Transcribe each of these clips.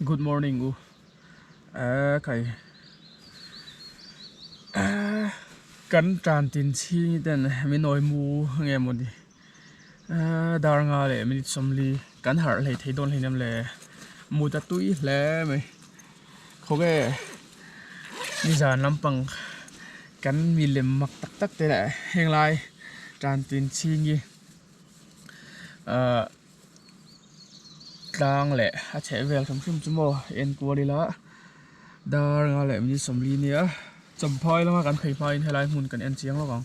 Good morning u eh khai eh kan tan tin chhing ten min awi mu nge mawni eh dar nga leh minute sawmli kan harh hlei thei dawn hlei nem le mut a tui hle mai khawnge nizan lampang kan milem mak tak tak te leh heng lai tan tin chhing hi ahh. Tlang leh a chheh vel hrim hrim chu maw en kual ila dar nga leh minute sawmli nia chawmphai lama kan phei hmain helai hmun kan en chiang lawk ang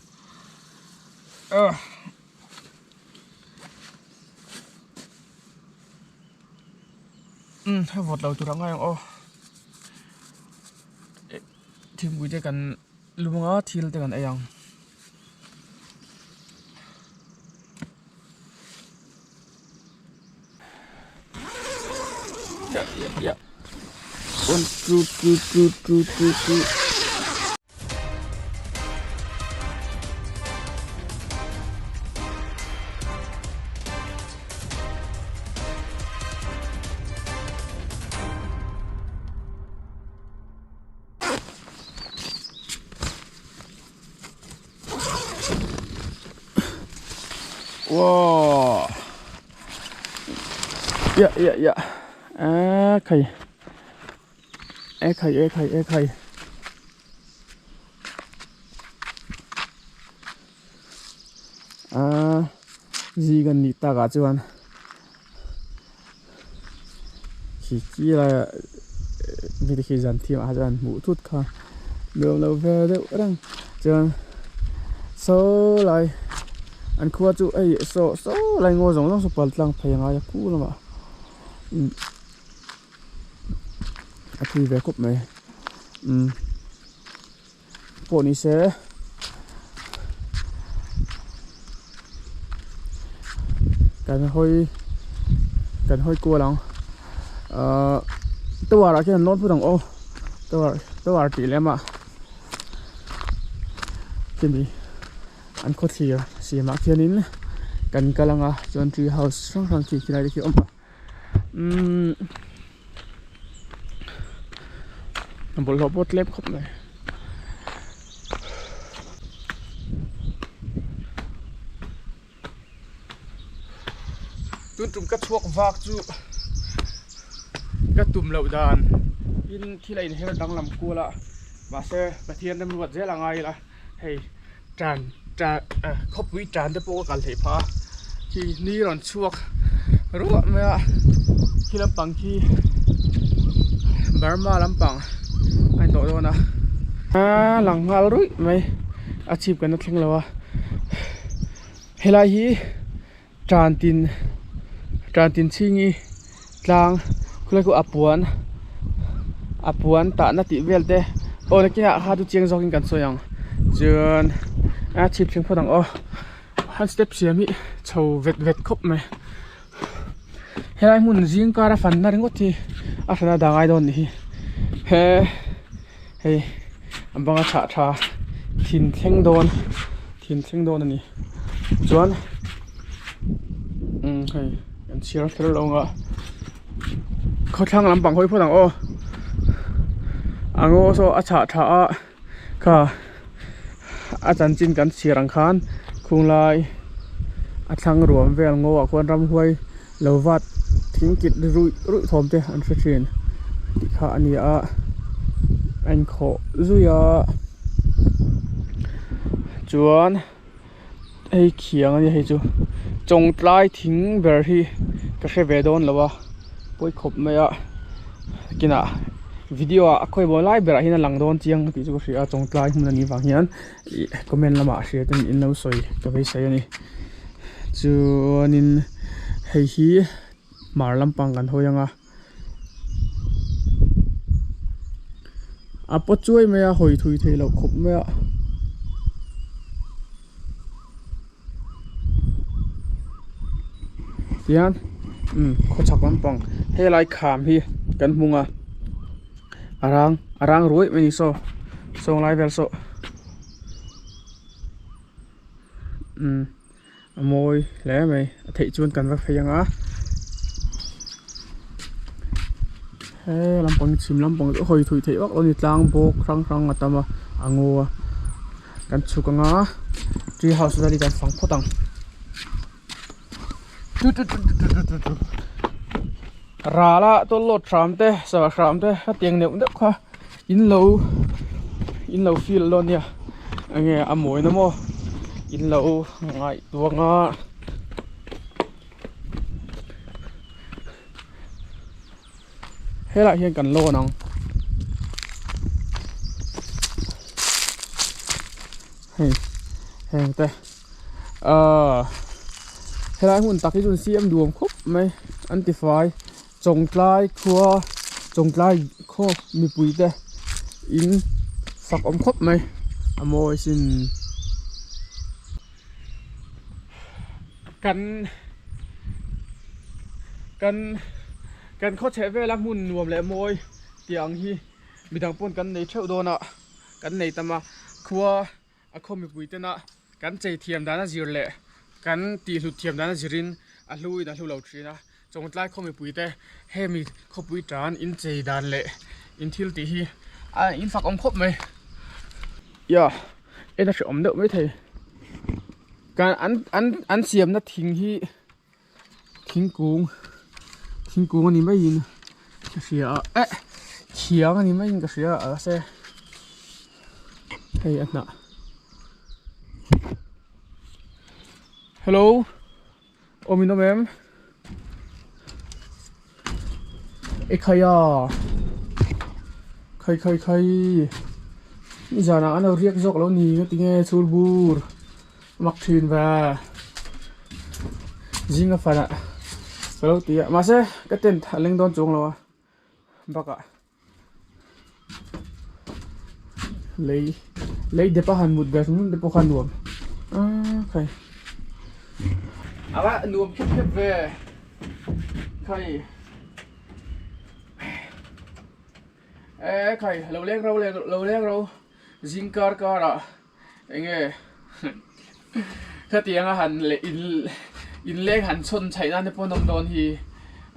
umm a vawt lo tur ang ngai ang aw thingpui te kan lum anga thil te kan ei ang. Yeah, yeah. One, two, two, two, two, two, two. Wow. Yeah, yeah, yeah. A khai. E khai, e khai, e khai. A zing an nih takah chuan khi khi laia mi te khi zan thiam ah chuan hmuh thut kha nuam lo ve deuh reng chuan saw lai an khua chu hei saw saw lai ngaw zawng zawng saw pal tlang phei a ngai a khu lamah a thui ve khawp mai umm. Pawh ni se kan hawi kan hawi kual ang ahh tower ah khian an lawn phut ang aw tower tower tih lem ah khimi an khawthlir siam ah khianin kan kal ang a chuan tree house hrang hrang khi khilai te khi a awm a umm. Bawlhhlawh pawh tlem khawp mai. Tun tum ka chhuak vak chu ka tum loh dan in thil a inher danglam kual a mahse Pathian remruat zel a ngai ila hei tan tan khawpui tan te pawh ka kal theih phah a khi ni rawn chhuak ruah mai a khi lampang khi Burma lampang a ni tawh dawn a a lang nghal ruih mai a chhip kan la thleng lo a helai hi tan tin tan tin chhingi tlang khulai khu a puan a puan tahna tih vel te aw nakinah kha chu chiang zawkin kan sawi ang chuan a chhip thleng phawt ang aw han step siam hi chho vet vet khawp mai helai hmun zing kara fanna ringawt hi a hrana dah ngai dawn a nih hi he hei a banga chhah tha thin thleng dawn thin thleng dawn a ni chuan umm hei kan chhiar kher lo ang a khawthlang lampang hawi phawt ang aw a ngaw saw a chhah tha a kha a chanchin kan chhiar ang khan khunglai a thlang ruam vel ngaw ah khuan ramhuai lo vat thing kit ruih ruih thawm te an hre thin tih kha a ni a a inkhawh zui a chuan hei khiang a nia hei chu chawngtlai thing ber hi ka hre ve dawn lo a pawi khawp mai a kinah video ah a khawi maw lai berah hian a lang dawn chiang tih chu ka hria a chawngtlai hmun a nih vang hian ih comment lamah hria ten in lo sawi ka beisei a ni chuanin hei hi hmar lampang kan hawi ang a a paw chuai mai a hawi thui thei loh khawp mai a. Tihian umm khawchhak lampang helai kham hi kan hmung a a rang a rang ruai mai a ni saw sawng lai vel saw umm a mawi hle mai a theih chuan kan va phei ang a. He lampang chhim lampang chu hawi thui theih vak lo a ni tlang bawk hrang hrang a tam a a ngaw a kan chhuk ang a tree house vel hi kan fang phawt ang ral a tawlhawt hram te sava hram te hetiang neuh neuh kha in lo in lo feel dawn nia enge a mawina maw in lo ngaihtuah ang a. Helaiah hian kan lawn ang hei heng te ahh helai hmun tak hi chu an siam nuam khawp mai an ti fai Chawngtlai khua Chawngtlai khaw mipui te in fak awm khawp mai a mawi sin. Kan kan kan khaw chheh vela hmun nuam leh mawi tih ang hi midang pawn kan nei theuh dawn a kan nei tam a khua a khaw mipui tena kan chei thiam dan a zir leh kan tih hlut thiam dan a zirin a hlu in a hlu lo thin a chawngtlai khaw mipui te hemi khawpui tan in chei dan leh in thil tih hi a in fak awm khawp mai ya en a hrehawm deuh maithei. Kan an an an siamna thing hi thingkung thingkung a ni maiin ka hria a eh thiang a ni maiin ka hria a mahse hei a hnah hello awm in awm em ekhai a khai khai khai nizanah an lo riak zawk lo ni ka ti nge chhul bur mak thin ve zinga fanah ka lo ti a mahse ka tent a leng dawn chuang lo a bakah lei lei dep a han mut ve hrim hrim te pawh kha a nuam aaa khai a va nuam khep khep ve khai e khai lo leng ro lo leng ro zing kar kar ah eng nge khatiang a han leh in inleng han chhawn chhaih nan te pawh an awm dawn hi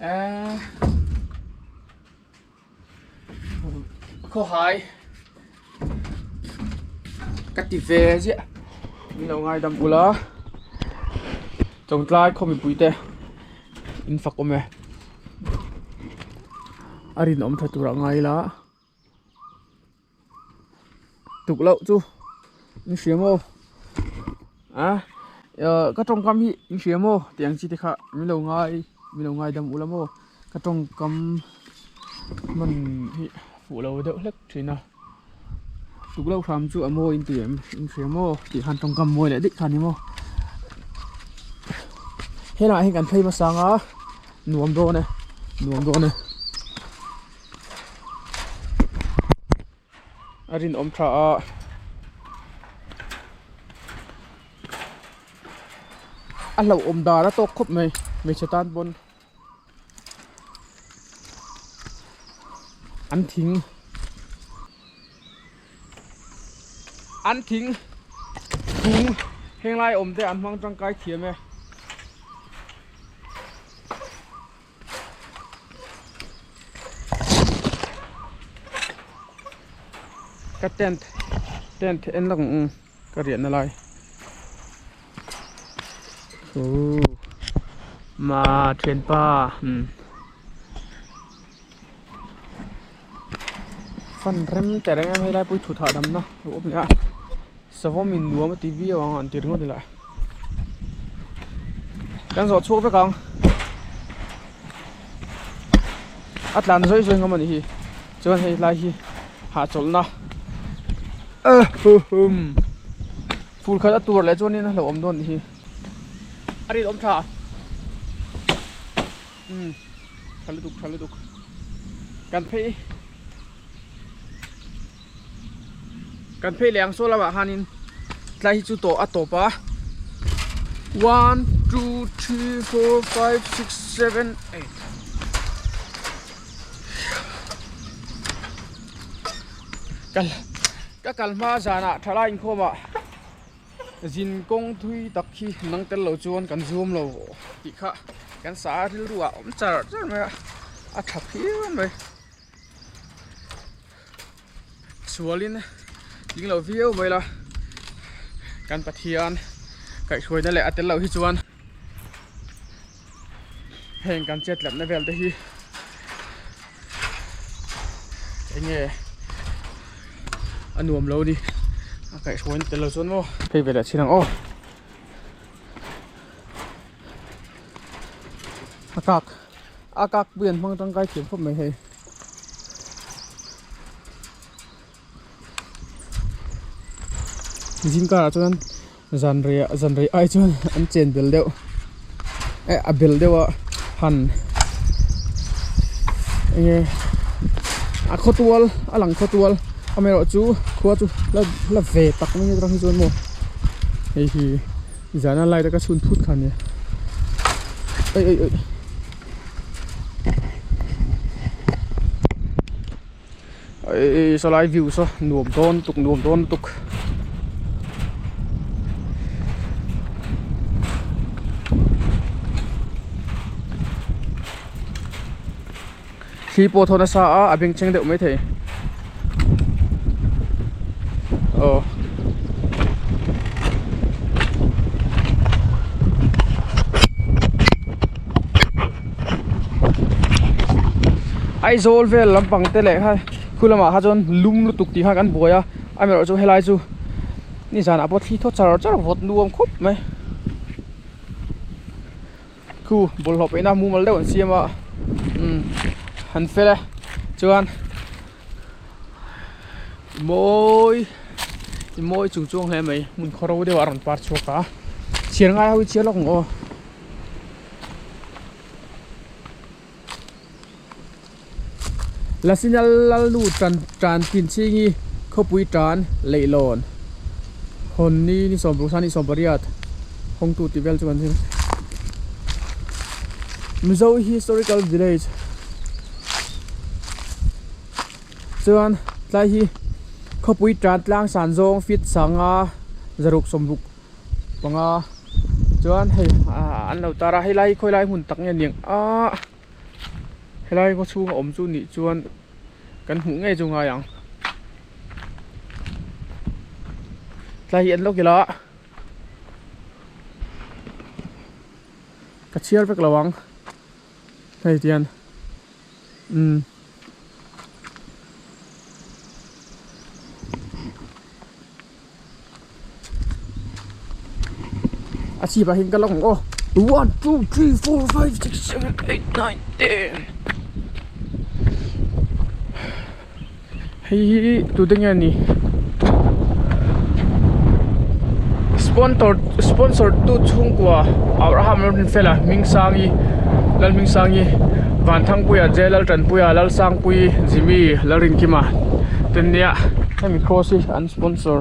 eee. Khawhai ka ti ve ziah min lo ngaidam ula Chawngtlai khaw mipui te in fak awm e a rinawm tha tur ah ngai ila tuk loh chu in hria maw a ka tawngkam hi in hria maw tih ang chi te kha min lo ngai min lo ngaidam ula maw ka tawngkam hman hi fuh lo deuh hlek thin a tuk loh hram chu a mawi in ti em in hria maw tih khan tawngkam mawi leh daih kha a ni maw helaiah hian kan phei hmasa ang a nuam dawn e nuam dawn e. A rinawm tha a a hlauhawm dan a tawk khawp mai hmeichhe tan pawn an thing an thing kung henglai awm te an hmang tangkai thiam e. Ka tent tent en lawk ang ka riahna lai ooh ma thianpa umm fan rem teh reng em helai pawh hi thut hahdamna a awm leh a savawm in nuam a ti viau ang an ti ringawt ila kan zawh chhuak vek ang a tlan zawi zawi ngam a nih hi chuan hei lai hi hahchawlhna fur khat a tur leh chuanin a hlauhawm dawn a nih hi a rinawm tha umm tha lutuk tha lutuk kan phei Kan phei leh ang saw lamah khanin tlai hi chu tawh a tawp a one two three four five six seven eight kal ka kal hma zanah thalai inkhawmah zin kawng thui tak hi nang tel lo chuan kan zuam lo tih kha kan sa rilru ah a awm char char mai a a tha phian mai. Sualin tling lo viau mai la kan Pathian kaihhruaina leh a tel loh hi chuan heng kan chet tlatna vel te hi eng nge a nuam lo ni a kaihhruaina tel lo chuan maw phei ve leh chin ang aw. A kak a kak pui an hmang tangkai thiam khawp mai hei. Zing karah chuan zan rei ah zan rei ai chuan an chen bel deuh eh a bel deuh a han enge a khawtual a lang khawtual amaherawhchu khua chu la la ve tak mai atang hi chuan maw hei hi zana light a ka chhun phut kha ania ei ei ei. Ei sawlai view saw nuam dawn lutuk nuam dawn lutuk. Thli pawh thaw nasa a a bengchheng deuh maithei aw. Aizawl vel lampang te leh kha khu lamah kha chuan lum lutuk tih kha kan buai a amaherawh chu helai chu nizanah pawh thli thaw char char vawt nuam khawp mai khu bawlhhlawh peihna mumal deuh an siam a umm an fel e chuan mawi mawi chung chuang hle mai hmun khawro deuh a rawn par chhuak a chhiar ngai ho hi chhiar lawk ang aw. Lasinal Lalnu tan tan tin chhingi khawpui tan leihlawn hawn ni ni sawmparuk sang ni sawmpariat hawngtu tih vel chu kan hria Mizo Historical Village chuan tlai hi khawpui tan tlang san zawng feet sanga zaruk sawmruk. panga chuan hei ah an lo tar a helai hi khawi lai hmun tak nge niang ah helai khaw chhung a awm chu nih chuan kan hmuh ngei chu ngai ang tlai hi an lawk ila ka chhiar vek lo ang hei tian umm. A chhip ah hian ka lawk ang aw one two three four five six seven eight nine ten hei hi tute nge ni sponsor sponsor tu chhungkua Abraham Lalrinfela Hmingsangi Lalhmingsangi Vanthangpuia J Laltanpuia Lalsangpuii Jimmy Lalrinkima te nia hemi cross hi an sponsor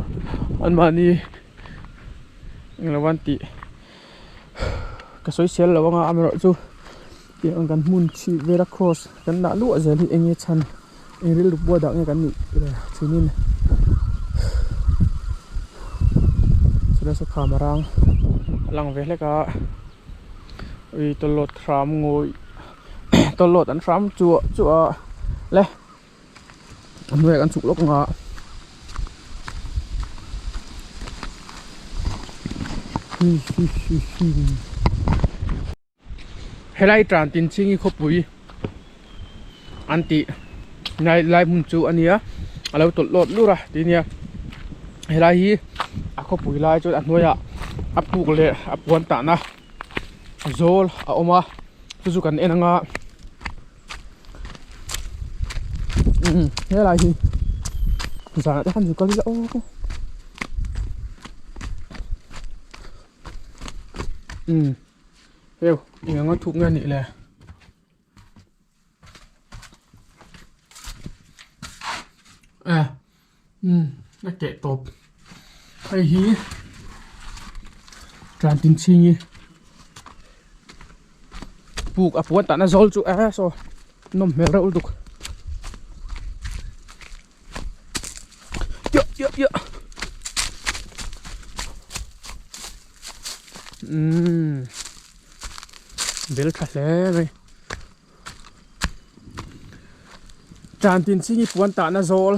an mahni englo an tih ka sawi sel lo anga amaherawh chu tiang ang kan hmun chhip vela cross kan dah luah zel hi enge chhan eng rilru pawh dah nge kan nih thinin chulai saw kham a rang a lang ve hlek a ui tawlhawt hram ngawih tawlhawt an hram chuah chuah a le. A hnuaiah kan chhuk lawk ang a helai tan tin chhingi khawpui an tih lai lai hmun chu a nia a lo tawlh lawt lur a ti nia helai hi a khawpui lai chuan a hnuaiah a puk leh a puan tahna zawl a awm a chu chu kan en ang a. Helai hi zanah te khan zu kal ila aw umm heu eng anga thuk nge anih le eh umm a keh tawp hei hi tlan tin chhingi puk a puan tahna zawl chu eh saw nawm hmel reuh lutuk yah yah yah umm bel tha hle mai. Tan tin chhingi puan tahna zawl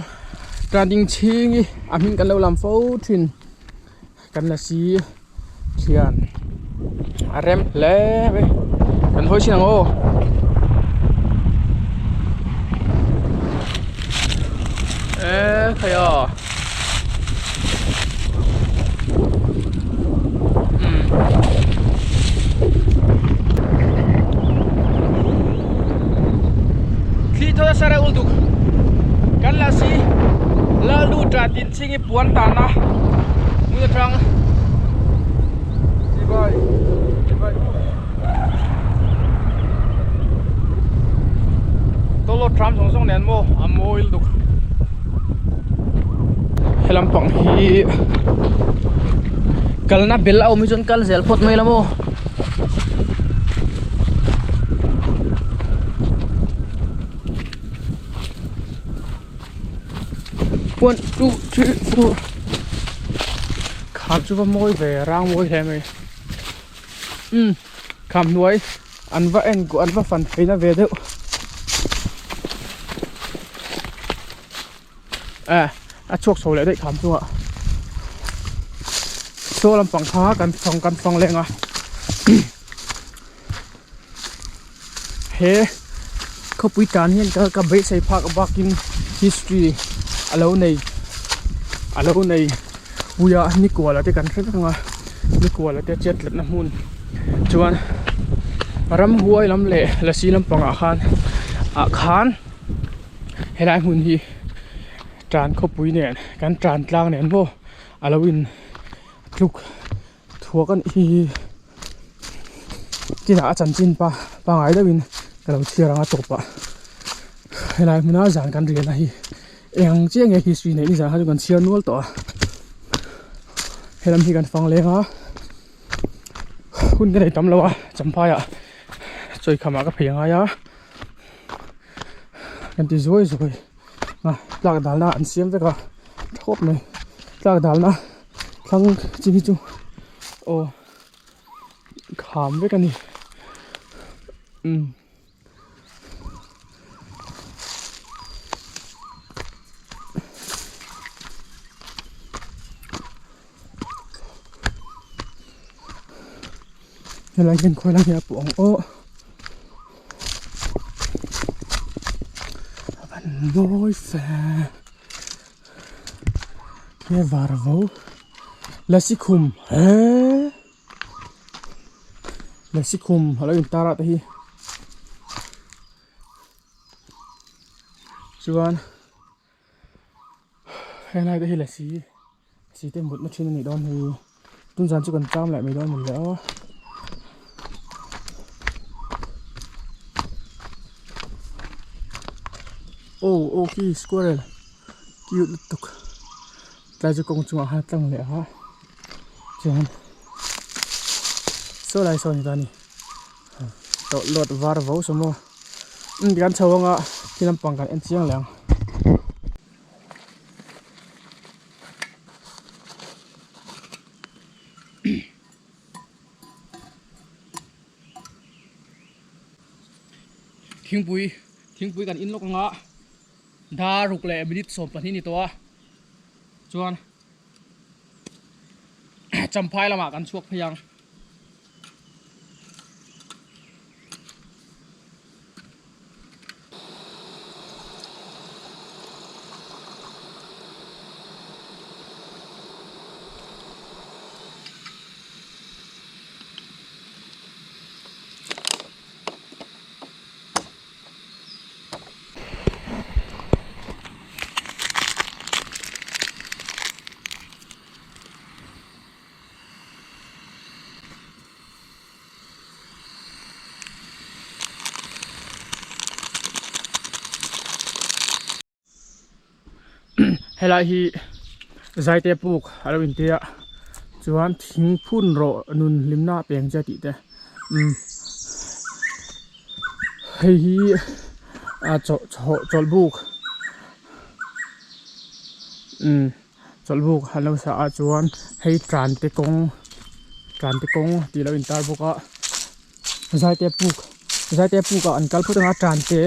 Tan chhing hi a hming kan lo lam fo thin kan la si thian a rem hle mai kan hawi chin ang aw. E khai a Thli thaw nasa reuh lutuk kan la si Lalnu tan tin chhing hi puan tan a hmun atang tawlawt hram zawng zawng nen maw a mawi lutuk he lampang hi kalna bel a awm hi chuan kal zel phawt mai la maw. One two three four kham chu va mawi ve rang mawi hle mai umm kham hnuai an va en an va fan phei na ve deuh eh a chhuak chho leh daih kham chungah saw lampang kha kan fang kan fang leng a he khawpui tan hian ka ka beisei phak bakin history a lo nei a lo nei puia nikuala te kan hre vek ang a nikuala te chet tlatna hmun chuan ramhuai lam leh lasi lampangah khan ah khan. Helai hmun hi tan khawpui nen kan tan tlang nen maw a lo in tluk thuak a nih hi tinah a chanchin pa pangai deuhin ka lo chhiar ang a tawpah helai hmuna zan kan riahna hi eng chiah nge history neih ni zan kha chu kan chhiar nual tawh a helam hi kan fang leng a hun ka nei tam lo a champhaiah chawikhamah ka phei a ngai a. Kan ti zuai zuai a tlak dalna an siam vek a tha khawp mai tlak dalna thlang chi hi chu aw kham vek a ni umm. Helai hian khawi lai hi a pawh ang aw. A van mawi fe he var vo lasi khum he lasi khum a lo intar ah te hi chuan helai te hi lasi lasi te mutna thin a nih dawn hi tun zan chu kan cham leh mai dawn a ni le aw. Aw aw khi squirrel cute lutuk tlai chu kawng chungah khan a tlang leh a chuan saw lai saw a ni ta a ni tawlh lawt var vo saw maw umm kan chho anga thil lampang kan en chiang leh ang. Thingpui thingpui kan in lawk anga dar ruk leh minute 12 ni tawh a chuan champhai lamah kan chhuak phei ang. Helai hi zaite puk a lo inti a chuan thing phun rawh nun hlimna a peng che tih te umm hei hi a chawlhbuk umm. Chawlhbuk an lo sa ah chuan hei tlan te kawng tlan te kawng tih a lo intar bawk a zaite puk zaite puk ah an kal phawt ang a tlan te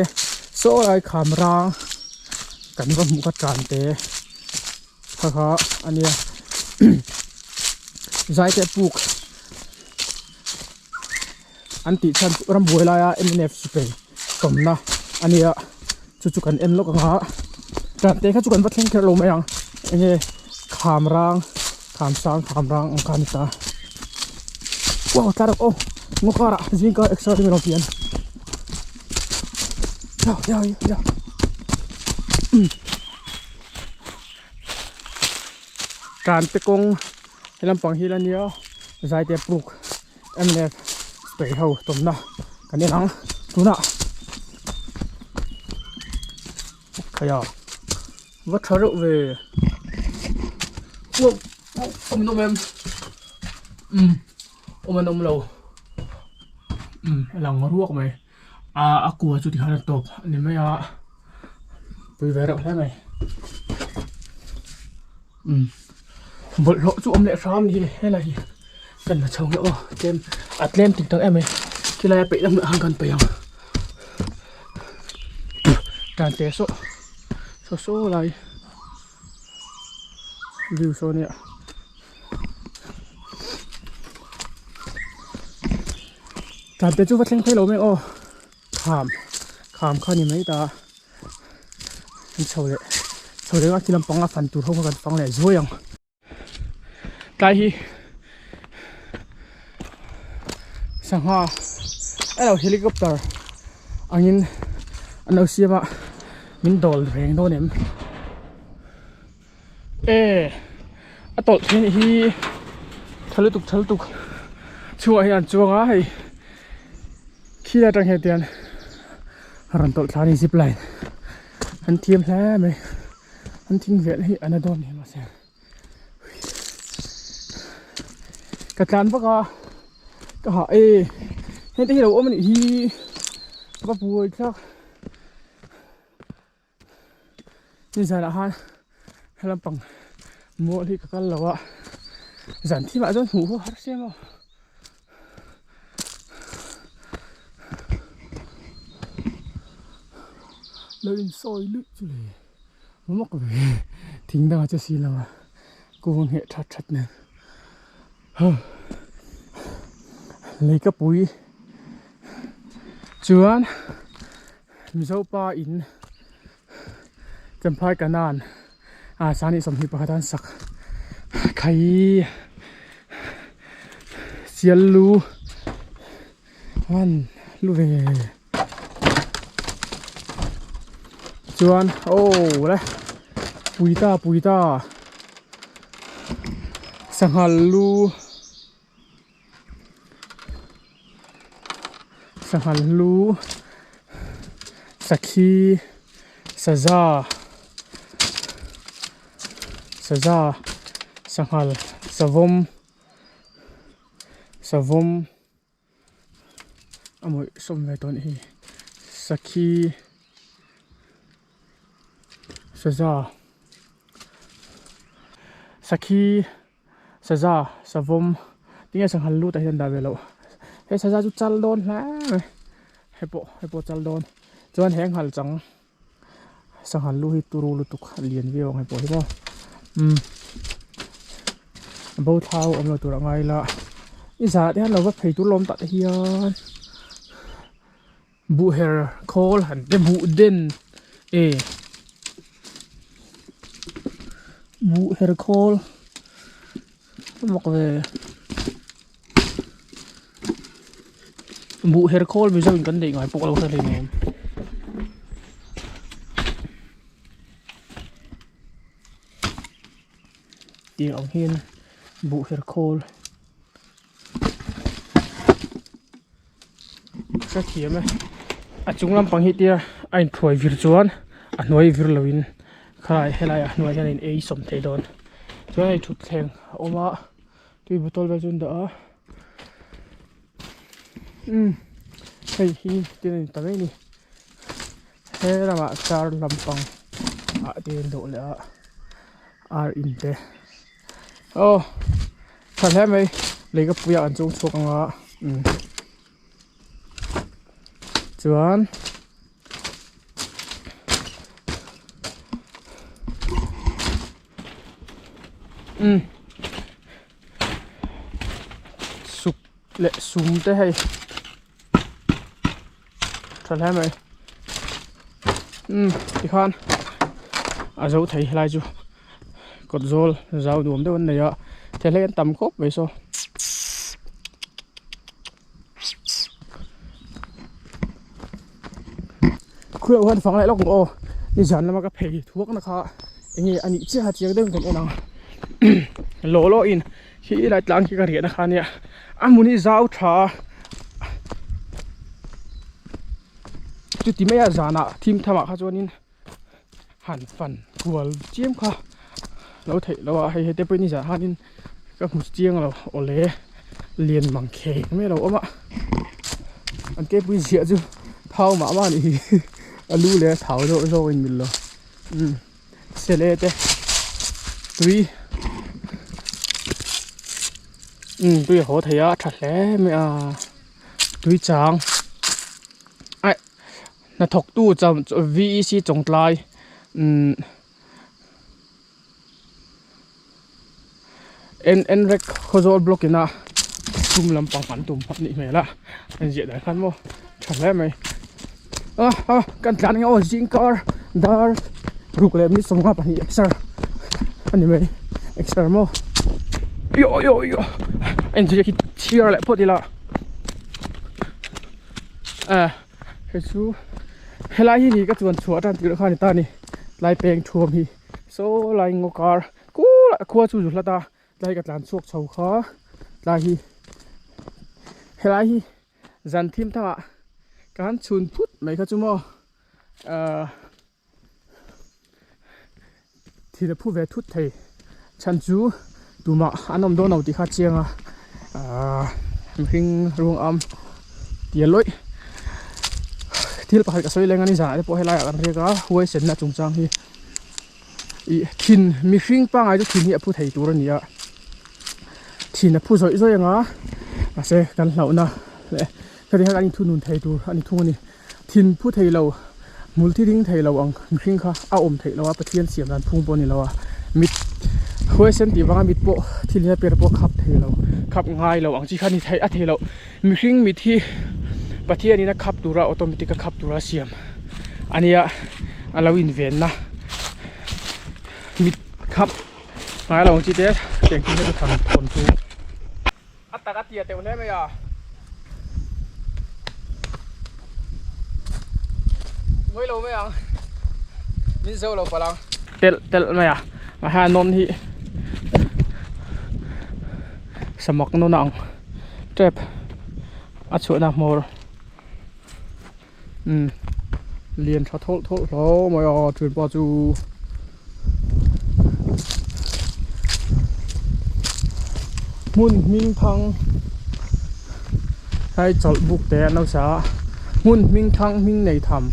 saw lai kham rang kan va hmuh kha tlan te. Kha kha a nia zai te puk an tih chhan chu rambuai laia mnf sipai tawmna a nia chu chu kan en lawk ang a tan te kha chu kan va thleng kher lo mai ang enge kham rang kham sang kham rang ang kha a ni ta wow tlar aw ngaw karah zing kar exer te min rawn pian ya ya ya Tan te kawng he lampang hi la nia zaite puk mnf spray ho tawmna kan en ang tunah khaia va tha reuh ve uam awm an awm em umm awm an awm lo umm a lang ruak mai ah a kua chu tikhan a tawp a ni mai a pui ve reuh hle mai umm bawlhhlawh chu awm leh hram ni helai hi kan la chho nge aw tlem a tlem tik tak em mai khilai a peih na hmunah khan kan peih ang tan te saw saw saw lai view saw nia. Tlan te chu va thleng phei lo mai aw kham kham kha ni mai ta an chho leh chho leh a khi lampang a fan tur ho kha kan fang leh zuai ang tlai hi sangha elo helicopter angin an lo siam a min dawl reng dawn em. E a tawlh thei hi tha lutuk tha lutuk chhungah hian an chuang a hei khi atang hian tian rawn tawlh thla a ni zip line an thiam hle mai an thing velh hi a na dawn hle mahse ka tlan vak a ka hah e heng te hi lo awm a nih hi va buai thlak. Nizanah khan lampang mual hi ka kal lo a zan thim ah chuan hmuh pawh har sia maw lo in sawi luih chu le mawk ve thing dangah che si lo a kung ngheh that that nen leikapui chuan. Mizo pa in Champhai Kanan ah sani 21 an sak khai sial lu an lu ve chuan aw le pui ta pui ta sanghal lu. Sanghal lu sakhi saza saza sanghal savawm savawm a mawih sawm ve tawh a nih hi sakhi saza sakhi. Saza savawm tinge sanghal lut ah hian dah ve loh he saza chu chal dawn hle mai hei pawh hei pawh chal dawn chuan he nghal chang sanghal lu hi turu lutuk a lian viau ang hei pawh hi maw umm bo thlau awm lo tur a ngai la i zah te hian lo va phei tur lawm tah te hian buh her khawl han te buh den e buh her khawl a mak ve buh her khawl mizo in kan neih ngai pawh lo hre hleinem. Tiang ang hian buh her khawl. Ka thiam e a chung lampang hi tia a inthuai vir chuan a hnuai vir lo in khalai helai a hnuai hian a in ei sawm thei dawn chuan hei thutthleng a awm a tui bottle vel chu an dah a umm hei hi tin a ni ta mai a ni he lamah car lampang ah te an dawh leh a ar in te aw. Tha hle mai leikapuiah an chhung chhuak ang a umm chuan Umm suk leh sum te hei tha hle mai umm tikhan a zo thei helai chu kawt zawl zau nuam deuh an nei a thei an tam khawp mai saw. Khuih ho hian fang leh lawk ang aw nizan lama ka phei thuak na kha enge a nih chiah a chiang deuhin kan en ang law law in khi lai tlang khi ka riahna kha ania a hmun hi zau tha a chuti mai a zanah thim tham ah kha chuanin han fan kual chiam kha lo theih loh a hei hete pawhin nizan khanin ka hmu chiang lo awle lian mang kheng mai a lo awm a an keipui ziah chu thau mah mah a nih hi a lu leh a thau deuh zawk a inmil lo umm sele te tui umm tui a haw thei a a tha hle mai a tui chang aih. Hnathawktu VEC Chawngtlai umm NREC Khawzawl block ina sum lampang an tum a nih hmel a an ziah dan khan maw tha hle mai a a kan tlan ang aw zingkar dar ruk leh minute 52 exer a ni mai exer maw yo yo yo a inziak hi chhiar leh phawt ila a. Hei chu helai hi ni ka chuan chhuah tan tirh kha a ni ta a ni tlai peng thuam hi saw lai ngaw kar kul ah khua chu zu hlat a tlai ka tlan chhuak chho kha tlai hi helai hi zan thim thangah ka han chhun phut mai kha chu maw ahh. Thil a phu ve thut thei chhan chu tumah an awm dawn lo tih kha a chiang a ahh mihring ruang am tia lawih thil pakhat ka sawi leng a ni zanah te pawh helai ah kan riak a huaisenna chungchang hi ih thin mihring pangngai chu thin hi a phu thei tur a ni a thin a phu zawih zawih ang a mahse kan hlauhna leh khatiang kha kan inthunun thei tur a ni thung a ni. Thin phu thei lo, hmul thi ding thei lo ang mihring kha a awm theih lo a, Pathian siam dan phung pawh a ni lo a, mit huaisen tih vanga mit pawh thil hian per pawh khap thei lo, khap ngai lo ang chi kha a ni theih a thei loh. Mihring mit hi Pathianin a khap tura automatic a khap tura siam a nia, a lo invenna mit khap ngai lo ang chi te engkim hi chu tham thawn chu. A tak a tia teuh hle mai a. Ngawi lo mai ang. Min zo lo palh ang. Telh telh mai a. A ha nawn hi samak nawn a ang tep a chhuahna hmawr umm lian tha thawlh thawlh hlawm mai a thianpa chu hmun hming thang hei chawlh buk te an lo sa a hmun hming thang hming nei tham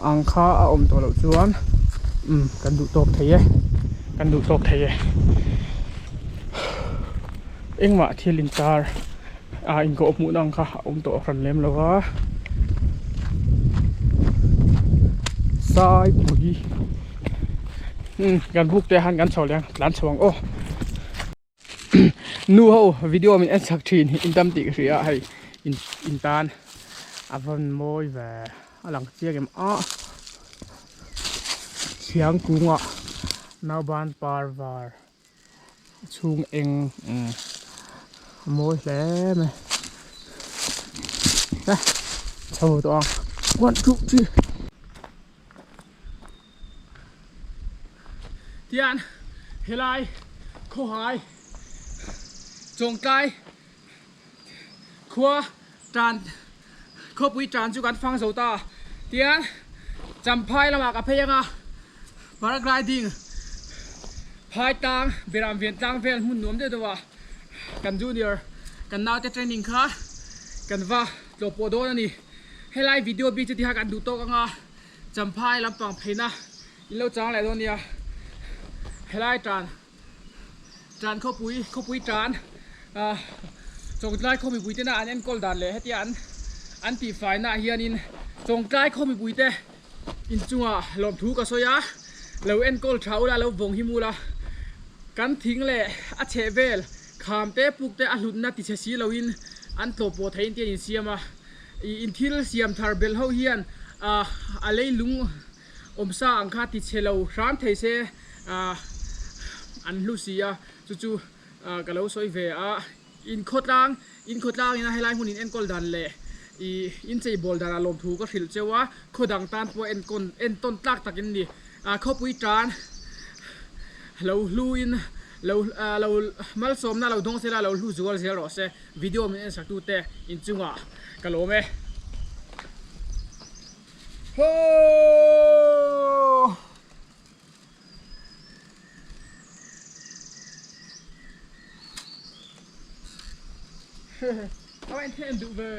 ang kha a awm tawh loh chuan umm kan duh tawk thei e kan duh tawk thei e engmah thil intar a inkawh hmuhna ang kha a awm tawh hran lem lo va saipui umm kan buk te ah khan kan chho leh ang tlan chho ang aw nu ho video min en chak thin in tam tih ka hria a hei in in tan a vawn mawi ve a lang chiang em a thiang kungah nauban par var. A chhung eng a mawi hle mai a chho tawh ang one two three tian helai khawhai chawngtlai khua tan khawpui tan chu kan fang zo ta tian champhai lamah ka phei anga paragliding phai tlang beram ven tlang vel hmun nuam deuh deuh ah kan junior kan naute training kha kan va tlawh pawh dawn a ni helai video bik chu tiha kan duh tawk anga champhai lampang pheina in lo chang leh dawn nia helai tan Tan khawpui khawpui tan ah Chawngtlai khaw mipui tena an enkawl dan leh hetia an an tihfai naah hianin Chawngtlai khaw mipui te inchungah lawmthu ka sawi a lo enkawl tha ula lo vawng him ula. Kan thing leh a chheh vel kham te puk te a hlutna ti chhe si loin an tlawh pawh theihin te an insiam a. Ih in thil siam thar belh ho hian ah a leilung awmsa ang kha ti chhe lo hram thei se ah an hlu si a chu chu ah ka lo sawi ve a. In khawtlang in khawtlang ina helai hmun in enkawl dan leh ih in cheibawl danah lawmthu ka hrilh cheu a khaw dang tan pawh enkawn entawn tlak takin ni ah khawpui tan lo hlu in lo ah lo malsawmna lo dawng sela lo hlu zual zel rawh se video min en sak tute inchungah ka lawm e. Hoo. A va inthen duh ve.